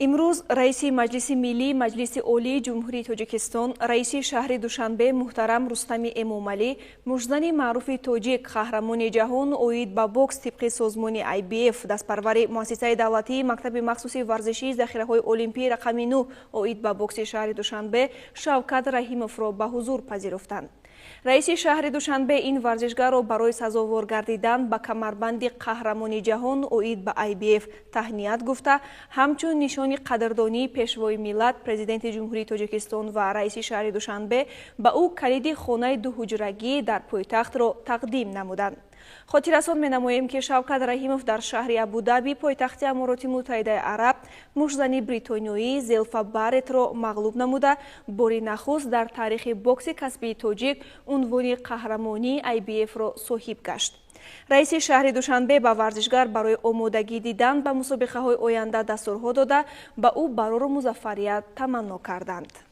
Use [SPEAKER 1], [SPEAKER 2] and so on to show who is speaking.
[SPEAKER 1] Имрӯз раиси Маҷлиси Миллӣ Маҷлиси Олии Ҷумҳурии Тоҷикистон, раиси шаҳри Душанбе муҳтарам Рустами Эмомалӣ муштзани маъруфи тоҷик, қаҳрамони ҷаҳон оид ба бокс тибқи созмони IBF, дастпарвари муассисаи давлатии мактаби махсуси варзишии захираҳои олимпӣ рақами 9 оид ба бокси шаҳри Душанбе Шавкат Раҳимовро ба ҳузур пазируфтанд. Раиси шаҳри Душанбе ин варзишгарро барои сазовор гардидан ба камарбанди қаҳрамони ҷаҳон оид ба IBF таҳният гуфта, ҳамчун нишони қадрдонии Пешвои миллат, Президенти Ҷумҳурии Тоҷикистон ва раиси шаҳри Душанбе ба ӯ калиди хонаи дуҳуҷрагӣ дар пойтахтро тақдим намуданд. Хотиррасон менамоем, ки Шавкат Раҳимов дар шаҳри Абудаби, пойтахти Амороти Муттаҳидаи Араб, муштзани бритониёӣ Зелфа Барретро мағлуб намуда, бори нахуст дар таърихи бокси касбии тоҷик унвони қаҳрамонии IBF-ро соҳиб гашт. Раиси шаҳри Душанбе ба варзишгар барои омодагӣ дидан ба мусобиқаҳои оянда дастурҳо дода, ба ӯ барору музаффарият таманно карданд.